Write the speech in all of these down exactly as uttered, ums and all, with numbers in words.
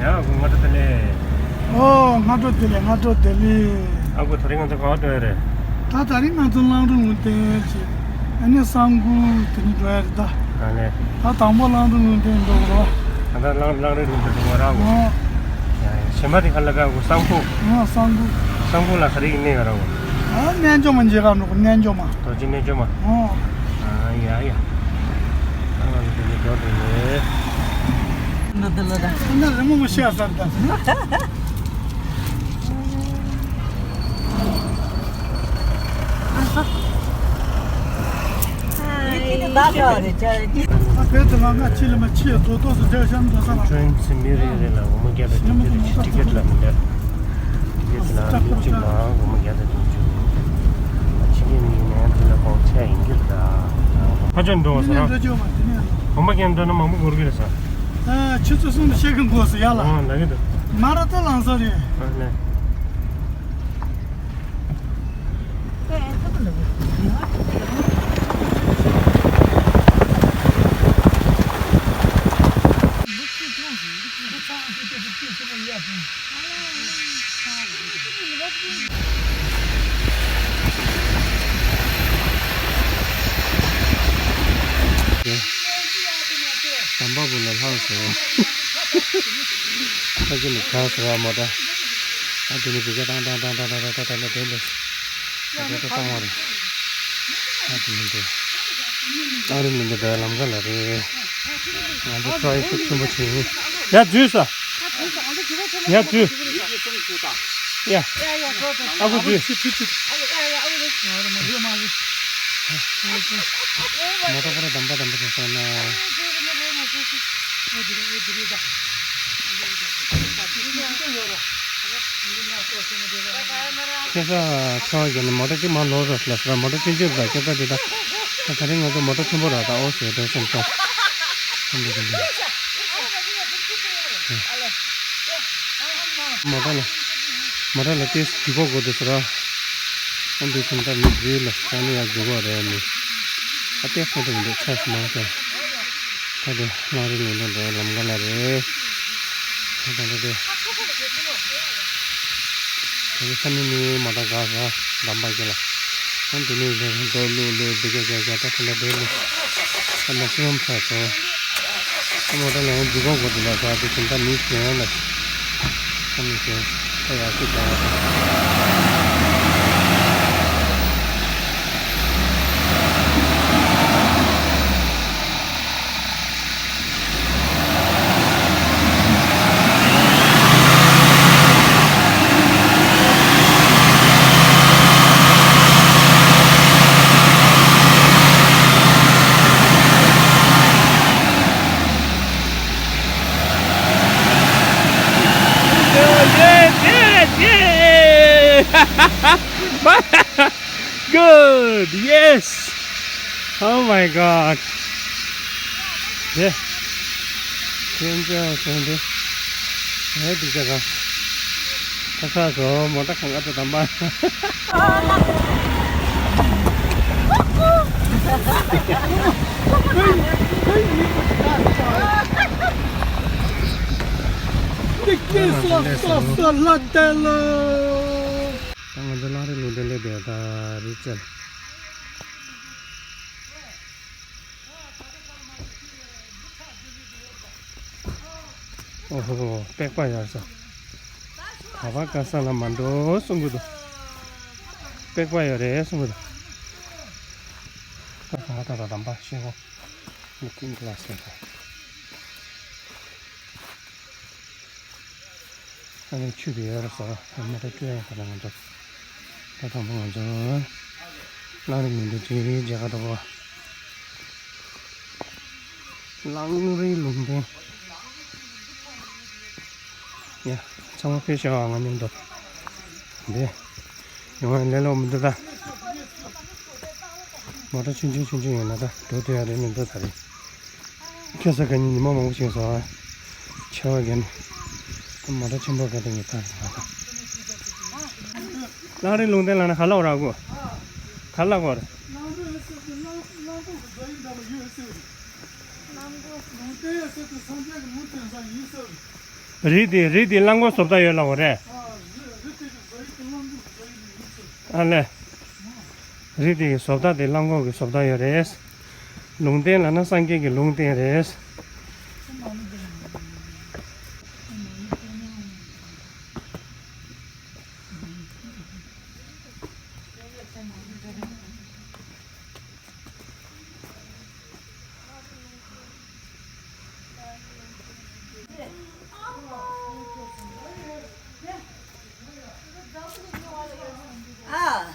ཡ། སྔ་དྲོ་བདེ་ལེགས། ཨོ། སྔ་དྲོ་བདེ་ལེགས། སྔ་དྲོ་བདེ་ལེགས། ཨ་ཁུ། དེ་རིང་ང་ཚོ་ག་པར་འགྲོ་ཡ་རེད། ད་དེ་རིང་ང་ཚོ་གླང་རི་ལུང་བསྟན་བྱས། ཨ་ནི་གསང་སྒོ་དེ་ནས་འགྲོ་ཡ་རེད་ད། ཨ་ལས། ད་དང་པོ་གླང་རི་ལུང་བསྟན་འགྲོ་དགོས་རེད། ད་ལྟ་གླང་གླང་རི་ལུང་བསྟན་འགྲོ་དགོས་རེད་གོ། ཨོ། ཡ་ཡ། གཞན་པ་དེ་ག་ལ་བས་གོ། གསང་སྒོ། ཨོ། གསང་སྒོ། གསང་སྒོ་ལ་ག་རེ་ཡིན་ནས་ཡོད་རེད་གོ། ཨ། རྣལ་འབྱོར་མ་མཇལ་ག་འགྲོ་གོ། རྣལ་འབྱོར་མ། རྡོ་རྗེ་རྣལ་འབྱོར་མ། ཨོ། ཨ་ཡ་ཡ། ཨ་ང་ཚོ་དེ་ནས་འགྲོ་དེ་ནས། འདི་འདི་ལ་ད། ཨ་ན་རི་མོ་མ་ཤེས་ས་རེད་ད། ད་བོད་དུ་ལ་ང་ཕྱི་ལ་མ་ཕྱི་རྡོ་ཏོག་སུ་འདྲ་ཤམ་འགྲོ་ས་ལ། ཁྲོན་ཚན་མི་རེ་རེ་ལ་སྒོར་མོ་བརྒྱ་དང་བདུན་ཅུ་རེ་བཞི། ཊི་ཀེ་ཊི་ལ་མི་འདྲ། ཊི་ཀེ་ཊི་ལ་མི་གཅིག་ལ་སྒོར་མོ་བརྒྱ་དང་བདུན་ཅུ། ཕྱི་རྒྱལ་མི་ཡིན་ན་དེ་ལ་གོང་ཚད་ཡིན་རྒྱུ་རེད། ཕ་ཆོས་འགྲོ་བ་ཟེར་ར། འགོར་མཁན་འགྲོ་ན་མང་པོ་འགོར་གི་རེད་ཟེར། ཨ། ཆུ་ཚོད་གསུམ་དུ་ཤེལ་གི་འགོ་སོ་ཡ་ལ། ཨ། ལ་གི་འདུག་མ་ར་ཏོ་ལང་ས་རེད། ཨ་ལས། དམ་པ་བུ་ལ་ལྷག་སོང་། ཨ་ཅེ་ནི་ག་ཟེར་བ་མོ་ད། ཨ་དེ་ནི་བི་ཀ་ཏང་ཏང་ཏང་ཏང་ཏང་ཏང་ཏང་ཏང་དེ་ལས། ད་དེ་ད་བཏང་བ་རེད། ཨ་དེ་ནི་འདི། ཨ་རི་མི་འདི་འདྲ་ལམ་ཁ་ལ་རེད། ང་ཚོ་ཁྲོ་ཡི་ཤུགས་ཆེན་པོ་བྱེད་ཡིན། ཡ་འཛུལ་ས། ཡ་འཛུལ། ཡ། ཨ་ཁུ་འཛུལ། ཡ་ཡ་འགྲོ་འགྲོ། ཨ་ཁུ་འཛུལ། ཨ་ཡ་ཡ་ཡ། ཨ་ཁུ་འཛུལ། ཡ་རེད་མ་རེད་མ་རེད། མོ་ཊ་ཁོ་ར་དམ་པ་དམ་པ་བྱས་སོང་ན། ཁ་སང་ཁྲོ་བ་བརྒྱབ་ནས་མོ་ཊ་གཅིག་མར་ལོག་རོགས་ལབ་སོང་། མོ་ཊ་ཆུང་ཆུང་རེད། ཁ་སང་དེ་རིང་ང་ཚོ་མོ་ཊ་ཆེན་པོ་རག་ད་ཨོ་ཟེར་དོན་སེམས་སོང་། མོ་ཊ་ལ་མོ་ཊ་ལ་ཏིས་ཞི་གོ་གོ་དུ་སོ་ར། ཨ་འདི་ཁྱིམ་ཚང་མི་བརྒྱུད་ལ་ས་ནི་ཡར་འགྲོ་གོ་རེད་མི། ཨ་ཏིས་ཁོ་དང་འདི་ཆ་སི་མང་སོང་། ད་དེ་གླང་རི་ལུང་བསྟན་འགྲོ་ལམ་ཁ་ལ་རེད། ད་ད་ད་དེ། དེ་ས་ནི་ནི་མ་ད་ག་ས་འདམ་པ་ཀྱི་ལ། ཨ་འདི་ནི་རེད་འགྲོ་ལུ་ལུ་འདི་ག་ག་ག་ད་ཁ་ལ་འདི་ལུ། ཨ་ན་སི་ཡོམ་ས་སོ། ཨ་མ་ད་ལ་ཡང་འདི་ག་གོ་འདི་ལ་ས་དེ་ཁྱིམ་ཚང་མི་གཞན་ལ། ཨ་མི་གཞན་ད་ཡག་ཤོས་ད། Good, yes. Oh my God. Yeah. ཁྱེད་ཅག་སོང་དེ། ཨེ་འདི་ཅག་ག་ཁ་ཁ་སོ་མོ་ཊ་ཁང་ཨ་ཏོ་དམ་པ། འདི་སྐྱེས་སོ་སོ་སོ་ལ་དེ་ལོ། ད་ང་ཚོ་གླང་རི་ལུང་བསྟན་ལ་བསྡད་ད་རི་རྩེར། ཨོ་ཧོ་ཧོ། པེག་པ་ཡར་ས། ག་པ་ག་ས་ལ་མ་འགྲོ་གསུང་གི་འདུག་པེག་པ་ཡོད་རེད་གསུང་གི་འདུག་ད་ག་ད་ད་དམ་པ་ཤེས་གོ། ལུ་ཀིང་གི་ལ་སོ་ད། ཨ་ནི་ཆུ་དེ་ཡོད་རེད་ཟེར། ཨ་མ་ད་སྤྲོད་ཡག་ག་ན་ང་ཚོ། ད་དང་པོ་ང་ཚོ། གླང་རི་ལུང་བསྟན་ཅིག་མཇལ་ག་འགྲོ་གོ། གླང་རི་ལུང་བསྟན། ཡ། ཚང་མ་ཕེབས་ཤོག་ང་མཉམ་དུ། འདི། ཡོང་བ་ལས་སླ་པོ་མི་འདུག་ད། མོ་ཊ་ཆུང་ཆུང་ཆུང་ཆུང་ཡོད་ན་ད་འགྲོ་ཐུབ་ཡ་རེད་མི་འདུག་ད་རེད། ཁ་སང་ཁ་ཉིན་ཉི་མ་མང་པོ་ཞིག་སོང་ཨ། ཆར་པ་བརྒྱབ་ནས། མོ་ཊ་ཆེན་པོ་ག་དེ་ངས་ཐག་རེད་མ་ཐག་གླང་རི་ལུང་བསྟན་ལ་ན་ག་ལ་བ་ར་གོ། ག་ལ་བ་ར། གླང་རི་ཟེར་དུས་གླང་གླང་པོ་གི་རྫ་ཡི་འདྲ་པོ་ཡོད་ཟེར་རེད། ལུང་བསྟན་ཟེར་དུས་སངས་རྒྱས་ཀྱི་མུ་སྟེགས་ས་ཡིན་ཟེར་རེད། རི་དེ་རི་དེ་གླང་གོག་བཟོ་ལྟ་ཡོད་ལ་འོ་རེད། ཨ་ལས། རི་དེ་བཟོ་ལྟ་དེ་གླང་གོག་གི་བཟོ་ལྟ་ཡོད་རེད། ལུང་བསྟན་ལབ་ན་སངས་རྒྱས་ཀྱི་ལུང་བསྟན་རེད། ཨ།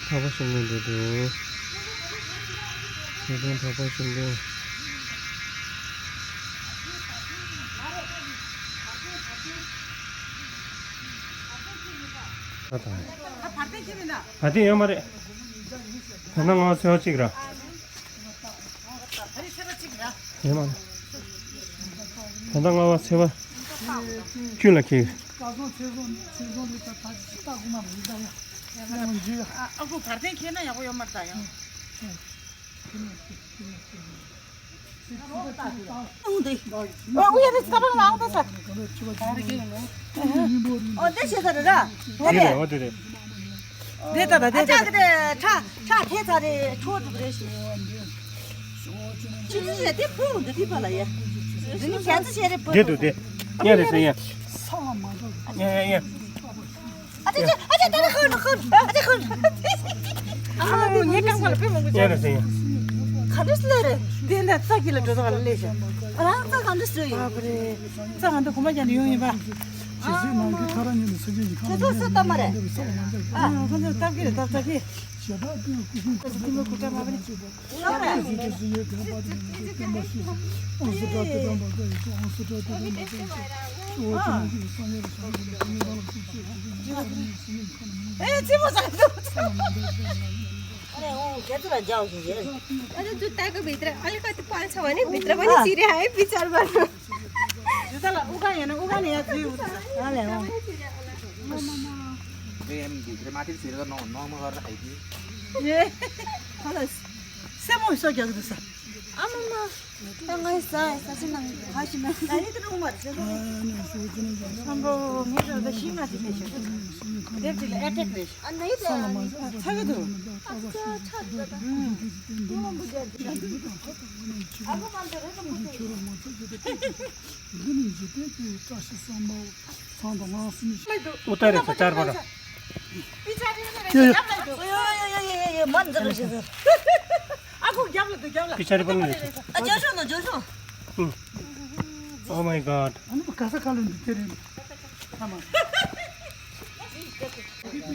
གྲྭ་པ་གསུམ་ལ་འདུག་འདུག་ཆོས་དོན་གྲྭ་པ་གསུམ་ལ། ད་དང་། བར་ཐེངས་ཡོད་མ་རེད། ད་ནང་ང་ཚོ་གཅིག་ར། ཡེ་མ། ད་ལྟ་ལྔ་པ་ཚེས་པ་བཅུ་ལ་འཁེལ། ཨ་ཁུ་བར་ཐེངས་འཁེལ་ན་ཡག་པོ་ཡོད་མ་རེད་ད་ཡང་། འོ་དེ་བྱས་ཚར་རེད་ར། འོ་དེ་རེད། འོ་དེ་རེད། དེ་ད་ད་དེ་ད་ད་ཁྲག་ཁྲག་ཐེ་ཚ་རེད་ཁྲོ་འགྲུབ་རེད་ཞེས། ཅི་ཅི་ཞེས་དེ་ཕུང་འདི་ཐི་པ་ལ་ཡ། འདི་ནི་ཞལ་ཚ་ཞེས་རེད་པོ། དེ་འདུག་དེ། ཡ་རེད་ཟེར་ཡ། ཡ་ཡ་ཡ། ཨ་ཅེ་ཅེ་ཨ་ཅེ་ད་རེ་ཧོན་ཧོན་ཨ་ཅེ་ཧོན། ཨ་ངའི་རྐང་པ་ལ་དཔེ་མང་པོ་ཡ་རེད་ཟེར་ཡ། ག་འདྲ་སླེབས་རེད། དེ་འདྲ་རྩ་སྐྱིད་ལ་འགྲོ་ཐག་ལ་སླེབས་ཤག་ཨ་རང་རྩ་ག་འདྲ་སོས་ཡིན། རྩ་ག་འདྲ་གོམ་པ་རྒྱག་ནས་ཡོང་ཡིན་པ། ཇི་སྲིད་ནང་གི་ཁ་ར་ཉིད་ནས་སེམས་ཅན་གྱི་ཁམས་ཁྱེད་ཚོ་སུ་སྟབས་མ་རེད། ཨ་ཁོ་ཚོ་སྟབས་ཀྱི་རེད་སྟབས་སྟབས་ཀྱི། ཞེ་དྲག་ཀུན་སྐུ་ཤིང་ཁོ་ཚོ་ཀུན་སློང་གུ་ཀྲ་མ་བ་ནི་གཅིག་པ། སྟབས་རེད། ཁོ་ཚོ་ཀུན་སློང་གུ་ཀྲ་མ་བ་ནི་གཅིག་པ། སྟོན་པ་ཤེས་སུ་ཨང་སུ་ཏྲ་ཏི་ཏྲ་མ་ཏྲ་ཡི་ཨང་སུ་ཏྲ་ཏི་ཏྲ་མ་ཏྲ་ཡི་ཨང་སུ་ཏྲ་ཏི་ཏྲ་མ་ཏྲ་ཡི་ཨང་སུ་ཏྲ་ཏི་ཏྲ་མ་ཏྲ་ཡི། ཨེ་ཅི་མོ་ཟ་འདུག་ཨ་ལས་འོང་རྒྱ་ཚོ་ལ་འཇའ་བ་ཞིག་ཡོད། ཨ་ལས་འདུག་ཏ་ཀ་བི་ཏྲ་ཨ་ལས་ཀ་ཏི་པ་ཆ་བ་ནི་བི་ཏྲ་བ་ནི་ཅི་རེད་ཧའི་བི་ཆར་བ་རུ། ཇུ་ད་ལ་ཨུ་ག་ཡོད་ན་ཨུ་ག་ནི་ཡ་ཛུ་ཡུ་ད། ཨ་ལས་འོང་། རེ་ཡ་མི་འདུག་རེ་མ་ཏི་ཟེར་ག་ནོ་ནོ་མ་ག་ར་ཧའི་གི། ཡེ། ཁ་ལ། སེ་མོ་ཤོ་རྒྱག་གི་འདུག་ས། ཨ་མ་མ། ད་ང་ཡི་ཟ་ཡི་ཟ་ཅི་ནང་ག་ཤི་མ། ད་ཡི་ཏི་རུ་མ་རེད། སམ་བོ་ངེད་ཚོ་ད་ཤི་ང་ཅི་ནས་ཤི། དེབ་ཅིག་ལ་ཨེ་ཊེག་རེད། ཨ་ནི་ད་ཚ་གི་འདུག་ཨ་ཚ་ཚ་ཚ་ཚ། ཨ་མ་མ་འདི་རེད་མ་ཚ། འདི་ནི་འཇིག་རྟེན་གྱི་བཀྲ་ཤིས་སམ་བྷོ་ཝ་ཚང་དང་ངང་སུམ་ཤེས། ཨུ་ཏ་རེ་ཚ་ཅར་པ་ར། ཡོ་ཡོ། ཨ་ཁུ་རྒྱབ་ལ་འདུག་རྒྱབ་ལ། ཨ་ཅོ་ཤོ་ནོ་ཅོ་ཤོ། ཨ་ཅོ་ཤོ། Oh my god. ཨ་ནི་ག་ས་ག་ལ་འདུག་དེ་རེད། ཨ་མ།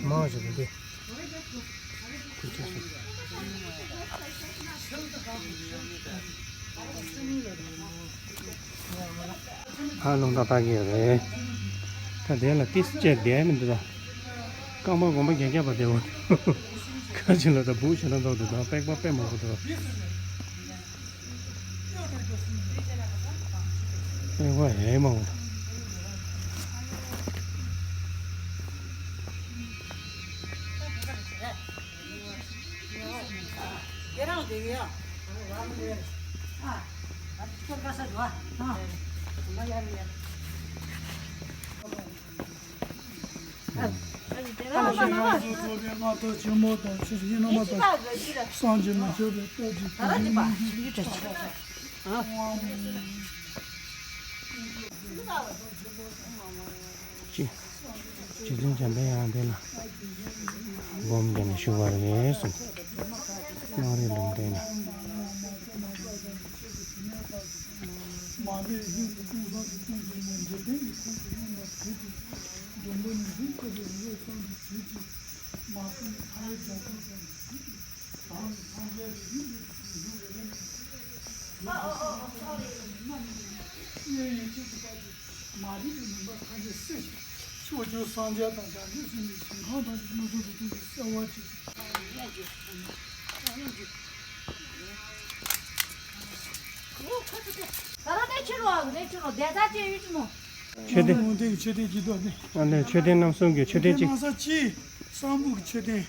མ་ཞིག་འདི། ཧ་ལུང་ཏག་ཏག་གི་རེད། ད་དེ་ལ་ཏིས་བཅད་བསྡད་མི་འདུག་ད། རྐང་པ་གོམ་པ་རྒྱག་རྒྱག་པ་དེ་འོ། ཁ་ཅིག་ལ་ད་བུ་ཞེ་དྲག་འདུག་དེ་དང་པེག་པ་དཔེ་མང་པོ་འདུག་ཨེ་ཝ་ཧེ་མ་འོ། སངས་རྒྱས་མ་ཐག་ཆོད་པའི་ཏོག་ཅིག་ཅི། རྗེ་བཙུན་འཇམ་པའི་དབྱངས་དེ་ལ་སྒོམ་བརྒྱབ་ནས་བཞུགས་པ་རེད་གསུངས། སྣང་རིང་ལུང་བསྟན་ལ། མ་རིག་པའི་མུན་པ་ཐམས་ཅད་སེལ་ཞིང་། ཕྱོགས་བཅུའི་སངས་རྒྱས་དང་བྱང་ཆུབ་སེམས་དཔའི་ཞིང་ཁམས་ཐམས་ཅད་སྣང་སྲིད་དུ་སྟོན་པའི་གསལ་བ་ཆེ་ཞིང་། ད་རུང་གནས་ཆེན་རུ་ཨ་གནས་ཆེན་རུ་བདེ་རྩ་ཅན་ཡོད་ཀྱི་མོ། མཆོད་རྟེན། དངོས་བསྟན་གྱི་མཆོད་རྟེན་གྱི་མདོ་སྟེ། ཨ་ནི་མཆོད་རྟེན་རྣམ་གསུམ་གྱི་མཆོད་རྟེན་གཅིག་གནམ་ས་གཅིག་སམ་བྷོ་ཊའི་མཆོད་རྟེན་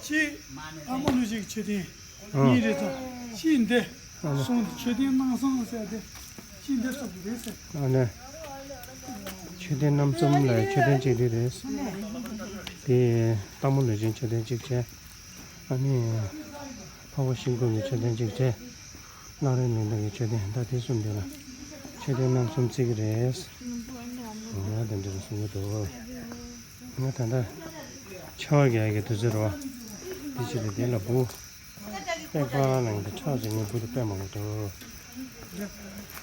གཅིག་ཨ་མ་ལུ་ཤི་ཀའི་མཆོད་རྟེན་ཨ། གཉིས་རེད་ཙང་གཅིག་འདི། ཨ་ནི། སོང་དུ་མཆོད་རྟེན་རྣམ་གསུམ་ཟེར་ཏེ་ཅི་འདི་སོགས་རེད་ཟེར། ཨ་ནི། མཆོད་རྟེན་རྣམ་གསུམ་ལ་མཆོད་རྟེན་གཅིག་འདི་རེད། དེ་སྟག་མོ་ལུས་སྦྱིན་མཆོད་རྟེན་གཅིག་བྱས། ཨ་ནི། འཕགས་པ་ཤིང་ཀུན་གྱི་མཆོད་རྟེན་གཅིག་བྱས། གླང་རི་ལུང་བསྟན་གྱི་མཆོད་རྟེན། ད་དེ་གསུམ་འདི་ལ་མཆོད་རྟེན་རྣམ་གསུམ་བརྩི་གི་རེད། ང་དེ་འདྲ་གསུང་གི་འདུག་ང་ད་ལྟ་ཆར་པ་རྒྱག་གི་དུས་ཚོད་རེད་བ། དེ་བྱས་ཏེ་དེ་ལ་འབུ། པད་ཁ་ལངས་ཏེ་ཁྲག་ཅིག་ངས་འབུ་དེ་པད་མང་པོ་འདུག་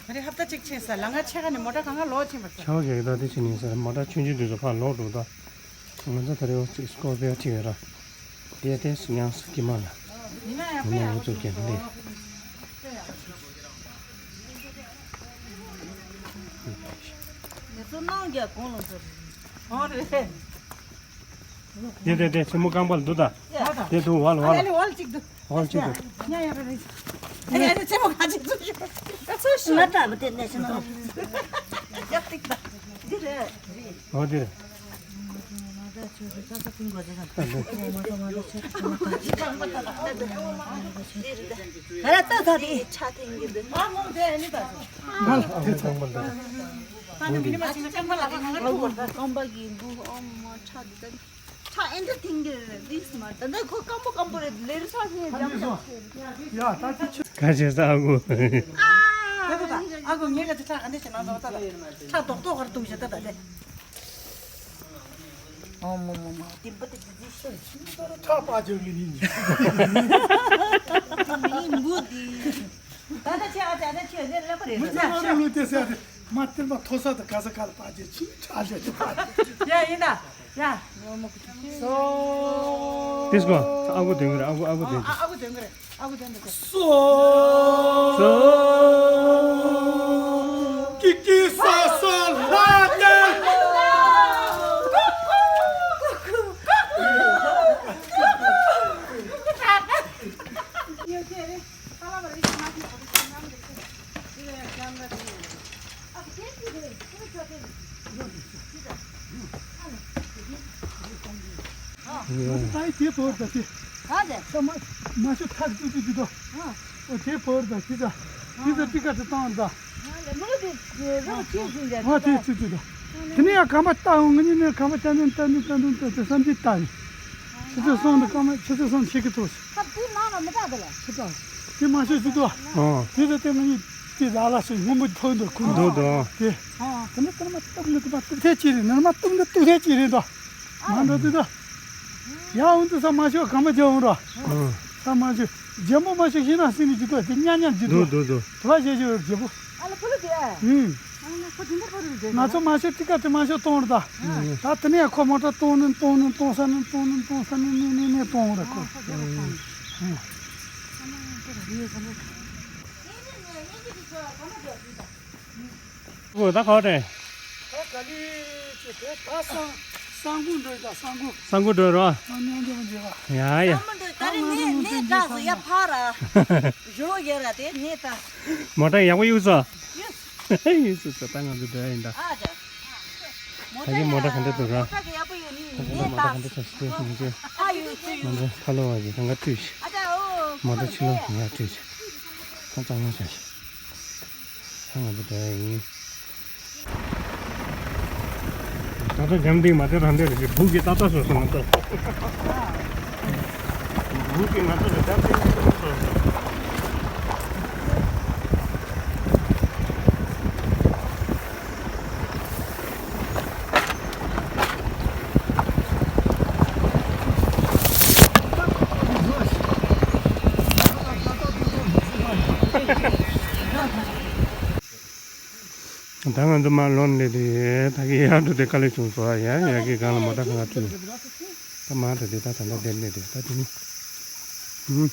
ད་རེས་ཧབ་ཏ་གཅིག་ཕྱིན་ས་ལ་ང་ཆེ་ཁ་ནས་མོ་ཊ་གང་ག་ལོག་ཕྱིན་པ་ས། ཆར་པ་རྒྱག་གི་ད་དེ་ཕྱིན་ནས་ས་མོ་ཊ་ཆུང་ཆུང་དུས་སུ་ཕར་ལོག་འགྲོ་ད། ང་ཚོ་ད་རེས་ཅིག་སྐོར་པའི་ཁྲིད་ཡོད་ར། དེ་དེ་སུ་ཉང་སུ་ཀི་མ་ལ། ཡིན་ན་ཡང་ཡིན་ན་ཡང་ཚོ་རྒྱབ་ལས། ངེད་ཚོ་ནང་རྒྱ་གོང་ལ་འཛུལ། ཨོ་རེད། དེ་དེ་དེ་ཆེན་མོ་རྐང་པ་ལ་འདུག་ད། དེ་འདུག་བ་ལ་བ་ལ། ཨ་ལེ་བ་ལ་གཅིག་འདུག་ཨོ་གཅིག་འདུག་ཉ་ཡ་ར་རེད། ཨ་ལེ་ཨ་ལེ་ཆེན་མོ་ག་ཅིག་འདུག་ཞུ། ང་ལྟ་བུ་དེ་ནས་ཕྱིན་ན། ཡ་ཏིག་ད། འདི་རེད། ཨོ་དེ་རེད། ད་ར་ད་ད་དེ་ཆ་ཐེངས་འདི་འདུག་ཨ་ངོ་དེ་ནི་ད། ཨ་ནི་མི་ནི་མ་ཤི་ན་ཅང་མ་ལ་ཁ་ང་ལ་ཐུག་བར་ད། རྐང་པ་གི་འབུ་ཨོ་མ་ཁྲག་འདི་ད། ཁྲག་ཨེ་འདྲ་ཐིང་གི་རེད་འདི་སི་མ་ད་ད་ཁོ་སྐམ་པོ་སྐམ་པོ་རེད་ལེར་ཁྲག་ཤིང་ལྗང་ལྗང་ཆེ་རེད། ཡ་ད་ཅི་ཆེ། ག་བྱེད་ས་ཨ་ཁུ། ད་ད་ད་ཨ་ཁུ་ངས་ག་ཚོད་ཁྲག་ག་འདྲ་བྱེད་ན་འདོག་ད་ད་ཁྲག་རྡོག་རྡོག་གར་གཏུགས་བྱེད་ད་ད་ལེ། ཨོ་མོ་མོ་མོ་དིམ་པ་དེ་དེ་དེ་ཤོད། ཁྲག་པ་ཅོ་གི་ནི། དེ་མི་འགུ་དེ། ད་ལྟ་ཆེ་ཨ་ཅེ་ཨ་ཅེ་ཆེ་ལེ་ལེ་པ་རེད། མི་ཚེ་མ་རེ་ལུས་ཏེ་ཟེར་ཏེ་མ་སྟེར་མ་མཐོ་ས་དང་ག་ས་ག་ལ་པ་ཅེ་ཆི་ཁྲག་ཅེ་ཏེ་པ་ཅེ། ཡ་ཡིན་ད་ཡ། ཏིས་ཀོ། ཨ་ཁུ་དོན་གི་རེད། ཨ་ཁུ་ཨ་ཁུ་དོན་གི་རེད། ཨ་ཁུ་དོན་གི་རེད། ཨ་ཁུ་དོན་གི་རེད། སོ། སོ། ཀི་ཀི་ས་ས་ལ་ཏེ། ང་ཚོ་ད་ཡི་དེ་བོར་ད་དེ། ག་རེ། ད་མ་མ་ཤོ་ཐག་ཅིག་ཅིག་ཅིག་དོ། ཨོ་དེ་བོར་ད་དེ་ད། དེ་ད་ཏི་ཀ་ཏི་བཏང་ད། ཨ་དེ་ཅིག་ཅིག་དོ། དེ་ནས་ཡང་གམ་པ་ལྟ་འོང་ང་གཉིས་ནས་གམ་པ་ལྟ་ནས་ལྟ་ནས་ལྟ་ནས་ལྟ་ནས་བསམ་གྱིས་ལྟ་ཡིན། ཆུ་ཚོད་གསུམ་དང་སྐར་མ་ཆུ་ཚོད་གསུམ་ཕྱེད་ཀྱི་ཐོག་ཁ་དེ་ནང་ལ་མི་བཏགས་དེ་ལ། ཆུ་བཏགས། དེ་མ་ཤོད་ཅིག་དོ། ཨོ། དེ་ད་ལྟ་ང་གཉིས་དེ་ལ་ལ་སོ་སྔོན་པོ་ཐོག་འདུག་ཁུ་འདུག་འདུག་དེ། ཨ་དེ་ནས་ལྟ་ན་མ་སྟུག་ནི་སྟུག་མ་སྟུག་ཐལ་ཅི་རེད། ནར་མ་སྟུག་ནི་སྟུག་ཐལ་ཅི་རེད་དོ། མ་འགྲོ་དུས་དོ། ཡ་འོང་དུས་ས་མ་ཤོད་གང་མ་བྱེད་འོང་རོ། ཨ། ས་མ་ཤོད་རྒྱན་པོ་མ་ཤོད་ཤིང་ནགས་སྲིན་ནི་ཅི་དོ་དེ་ཉག་ཉག་ཅི་དོ། འདུག་འདུག་འདུག་དེ་བ་བྱེད་ཤོད་རྒྱན་པོ། ཨ་ལ་ཕུ་ལུ་དེ། ཨུམ། ཨ་ལ་ཁོ་དེ་འདྲ་ཕུ་ལུ་དེ། ང་ཚོ་མ་ཤོད་ཏི་ཀ་དེ་མ་ཤོད་གཏོང་རོ་ད། ཨ། ད་དེ་ནས་ཁོ་མོ་ཊ་གཏོང་ནི་གཏོང་ནི་གཏོང་ས་ནི་གཏོང་ནི་གཏོང་ས་ནི་ནི་ནི་གཏོང་རོ་ཁོ། ཨ། ཨོ་ད་ག་རེད། ད་ག་ལི་ཅི་དེ་ད་སང་སང་གུ་འགྲོ་ད་སང་གུ། སང་གུ་འགྲོ་རོ། སང་ཉང་རྒྱབ་འགྱེལ་བ། ཡ་ཡ། སང་གུ་འགྲོ་ད་རེ་ནས་ནས་དྲག་སོ་ཡ་ཕ་ར། ཞོ་ཡ་ར་དེ་ནས་ད། མོ་ཊ་ཡག་པོ་གཡུག་སོ། གཡུག་སོ་ད་ང་ཚོ་འགྲོ་ཡ་ཡིན་ད། ཨ་ད། ད་གིན་མོ་ཊ་ག་འདྲ་འདུག་ར། མོ་ཊ་གི་ཡག་པོ་ཡོད་ནི་ད་གིན་ནས་མོ་ཊ་ག་འདྲ་ད། ཆགས་སོ་ཡོད་ནི་ཅི། ཨ་ཡོད་ཅི་ཡོད། ང་ཚོ་ཁ་ལོ་བ་གི་གང་ག་བཀྲུས་ཤིག་ཨ་ད་ཨོ། མོ་ཊ་ཕྱི་ལོགས་གང་ག་བཀྲུས་ཤིག་ད་གཙང་མ་བྱ་ཤིག་ད་ང་ཚོ་འགྲོ་ཡ་ཡིན། ད་ལྟ་འཇམ་ཐིང་མ་དེ་རང་འདྲ་རེད། སྦུག་གི་ཏག་ཏག་བཟོས་སོང་ང་ཚོ། སྦུག་གི་ང་ཚོ་ལ་འཇམ་ཐིང་བཟོས་སོང་། ད་ང་ཚོ་མར་ལོག་སླེབས་དུས་ད་གིན་ཡར་འགྲོ་དེ་དཀའ་ལས་བྱུང་སོང་ཨ། ཡ་ཡ་གི་སྒང་ལ་མོ་ཊ་གང་ག་བཀྲུས་ནས་ད་མར་འགྲོ་དེ་ད་ད་ལྟ་བསྡད་སླེབས་དེ་ད་དེ་ནི་ཧུམ།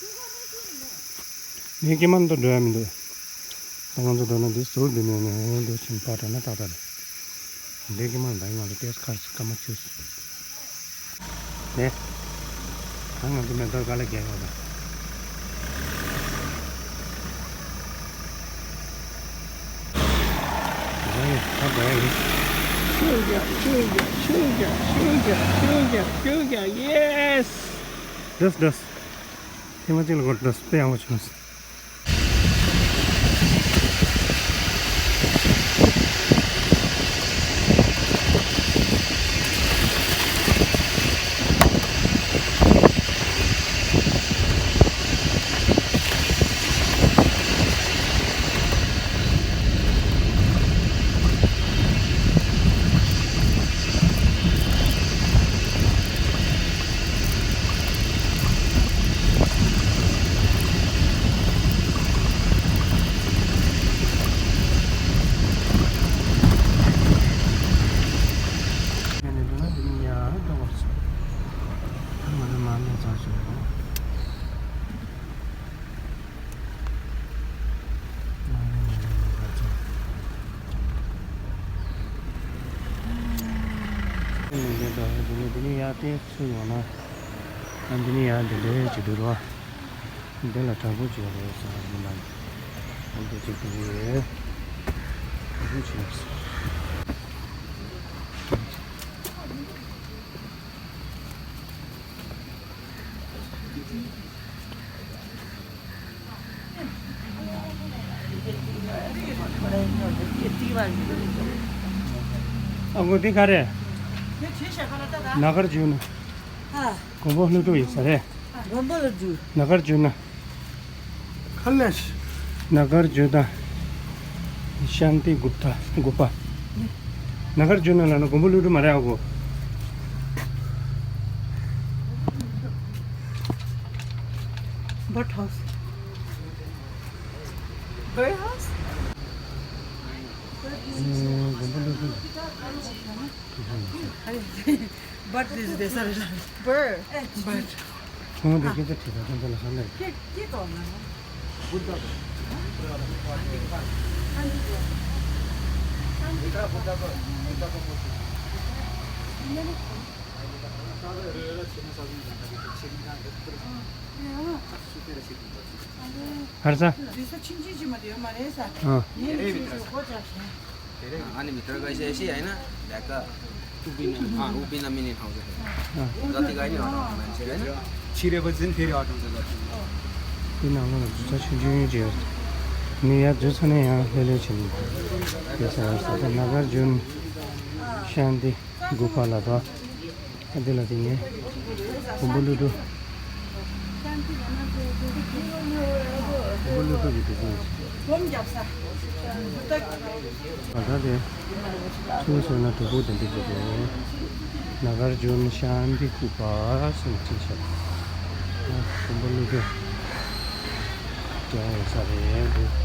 ངས་ཀྱེ་མ་འདུག་འགྲོ་ཡ་མི་འདུག་ད་ང་ཚོ་འགྲོ་ན་འདི་ཟུར་འདི་ནས་ནས་འདུག་ཕྱིན་པ་འགྲོ་ན་ཏག་ཏག་རེད། འདི་ཀྱེ་མ་འདའི་ང་ལ་ཏེས་ཁར་སྐར་མ་བཅུ། ནས། ད་ང་ཚོ་མེ་ཏོག་ག་ལ་རྒྱག་ཡོད་པ། ཨ་ཡེ་ད་འགྲོ་ཡ་ཡིན། ཤུགས་རྒྱག་ཤུགས་རྒྱག་ཤུགས་རྒྱག་ཤུགས་རྒྱག་ཤུགས་རྒྱག་ཤུགས་རྒྱག་ཡེས། འགྲོ་སོང་འགྲོ་སོང་། ཐེངས་མ་གཅིག་ལ་འགྲོ་སོང་། དཔེ་ཡག་པོ་བྱུང་སོང་། ད་འདི་ནས་འདི་ནས་ཡར་ཏོག་ཙམ་ཡོང་ན། ཨ་འདི་ནས་ཡར་འདི་འདྲ་ཅིག་འདུག་རོ། འདི་ལ་དྲག་པོ་ཅིག་རེད་ཟེར་བ་ཡིན་ན། འོ་འདི་ཅིག་འདུག་ཡོད། དྲག་པོ་ཅིག་ཡོད་ཟེར། ཨ་ཁུ་འདི་ག་རེ། ནཱ་གཱརྫུ་ན། ཨ། མགོན་པོ་ཀླུ་སྒྲུབ་ཡིན་ས་རེད། མགོན་པོ་ཀླུ་སྒྲུབ། ནཱ་གཱརྫུ་ན། ཁ་ལས། ནཱ་གཱརྫུ་ན། ཤཱནྟི་གུཔྟ། གུ་པ། ནཱ་གཱརྫུ་ན་ལབ་ན་མགོན་པོ་ཀླུ་སྒྲུབ་མ་རེད་ཨ་ཁུ། Bird house. Bird house? མགོན་པོ་ཀླུ་སྒྲུབ། Bird this is this. Bird. Bird. ཁོང་དེ་སྐད་ཆ་དྲིས་པ་ཁོང་ཚོ་ལ་ཧ་ལས། ཀྱེ་ཀྱེ་གོ་ན། ཧར་ས། རེས་གཟའ་ཕྱིན་ཆད་ཅིག་མ་དེ་ཡོད་མ་རེད་ས། ཨ། ངས་མི་ཚེ་ཞུ་སྒོ་བཅག་ཤིང་། ཨ་ནི་མི་ཐར་ག་ཤེ་ཤེ་ཡིན་ན་ལས་ཀ། ཨུ་པི་ན་ཨ་ཨུ་པི་ན་མི་ནི་ཐང་ཟེར། ཨ། ད་དེ་ག་ནི་ཨ་ཐང་མན་ཆེ་ཡིན་ན། ཕྱི་རེ་བ་ཟིན་ཕེ་རི་ཨ་ཐང་ཟེར་ལ། དེ་ནང་ལ་ཇུ་ཚ་ཆུང་ཆུང་ཡོད་ཅེས། ནི་ཡ་ཇུ་ཚ་ནས་ཡང་ལྷོད་ལྷོད་བྱེད་ནས། དེ་ས་ས་ད་ནཱ་གཱརྫུ་ན་ཤཱནྟི་གུ་པ་ལ་དོ། ཨ་འདི་ལ་དེ་ངས། མགོན་པོ་ཀླུ་སྒྲུབ། མགོན་པོ་ཀླུ་སྒྲུབ་ཀྱི་སྒྲུབ་ཕུག་ཡིན། ད་ལྟ་དེ། ཚུར་སོང་ན་སྒྲུབ་ཕུག་དེ་འདི་འདུག་གོ། ནཱ་གཱརྫུ་ན་ཤཱནྟི་གུ་པ་ཟེར་ཅིག་བྱས། མགོན་པོ་ཀླུ་སྒྲུབ། རྒྱལ་བ་ཡོད་ས་རེད་འདུག